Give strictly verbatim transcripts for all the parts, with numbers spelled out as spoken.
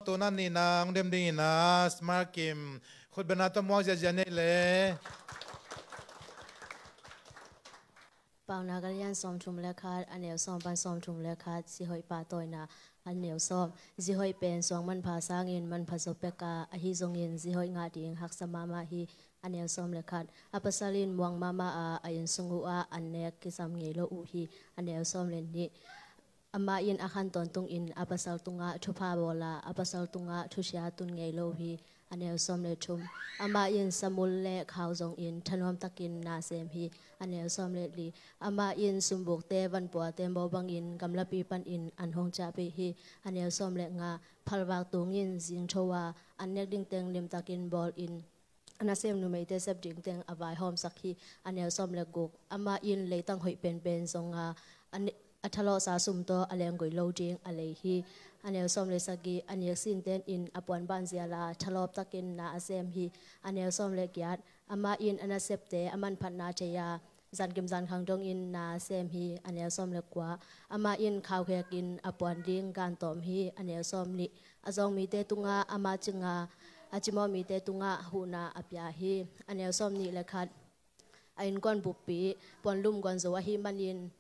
Tawh na nihna hong dem dingin a Smart Kim khutbetna tawh muak ziahziah nei le. Paunak a lian sawmthum le khat, a neu sawm pan sawmthum le khat. Zihoih pahtawina. A neu sawm. Zihoih pen suang manpha sangin manpha zaw pek a, ahi zongin zihoih ngah ding haksa mahmah hi. A neu sawm le khat. A pasal in muang mahmah a, a inn sung uh ah an nek kizam ngei lo uh hi. A neu sawm le nih. Amah in a khan tawntungin a pasal tungah thupha bawl a, a pasal tungah thusia tun ngei lo hi. A neu sawm le thum. Amah in samul le khau zongin thanuam takin na sem hi. A neu sawm le li. Amah in sumbukte vanpuate maw bangin gamlapi panin an hong ciahpih hi. A neu sawm le nga. Phalvak tungin zingtho a, an nek ding teng limtakin bawlin a nasem numeite sep ding teng a vaihawmsak hi. A neu sawm le guk. Amah in leitang hoih penpen zong a, a ne-, a thalawhsa sum tawh a lenggui lo ding a lei hi. A neu sawm le sagih. A nek sinten in a puan banzial a thalawp takin na a sem hi. A neu sawm le giat. Amah in a nasepte a manphatna thei a, zankim zankhang dongin na sem hi. A neu sawm le kua. Amah in khaukhek in a puan ding gan tawm hi. A neu sawm nih. A zawng mite tungah amah cing a, a cimawh mite tungah huhna a pia hi. A neu sawm nih le khat. A innkuan buppi puanlum guanzo ahih manin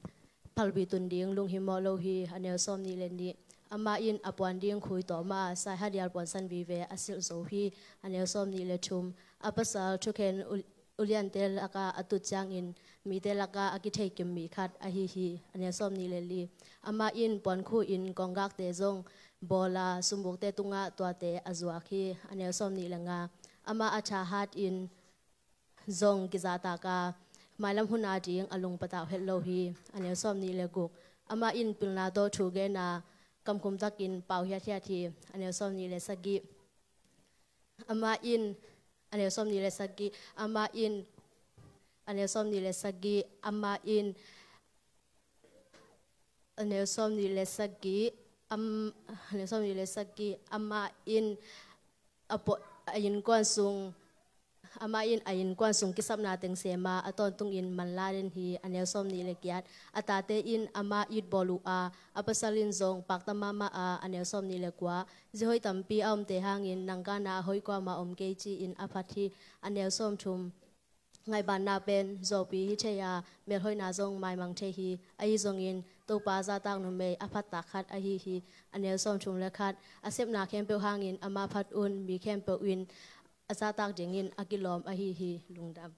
phalbi tun ding lunghimawh lo hi. A neu sawm nih le nih. Amah in a puan ding khui tawm a, saihadial puansan vive a silh zo hi. A neu sawm nih le thum. A pasal thukhen u-, uliante lakah a tut ciangin mite lakah a kitheikim mi khat ahi hi. A neu sawm nih le li. Amah in puan khuh in kawnggakte zong bawl a, sumbukte tungah tuate a zuak hi. A neu sawm nih le nga. Amah a thahat in zong kizahtak a, mailam hun a ding a lungpatau het lo hi. A neu sawm nih le guk. Amah in pilna tawh thu gen a, kamkhum takin pau hiathiat hi. A neu sawm nih le sagih. Amah in, a neu sawm nih le sagih. Amah in, a neu sawm nih le sagih. Amah in, a neu sawm nih le sagih. Am-, a neu sawm nih le sagih. Amah in a po-, a innkuan sung, amah in a innkuan sung kisapna teng sem a, a tawntungin manla den hi. A neu sawm nih le giat. A tate in amah it bawl uh a, a pasal in zong pakta mahmah a. A neu sawm nih le kua. Zihoih tampi a omte hangin nang ganah a hoih kuamah om kei ci-in a phat hi. A neu sawm thum. Ngaihbanna pen zuaupi hi thei a, melhoihna zong maimang thei hi. Ahi zongin Topa zahtak numei a phattak khat ahi hi. A neu sawm thum le khat. A sepna khempeuh hangin amah phat un, mi khempeuh in a zahtak dingin a kilawm ahi hi. Lungdam.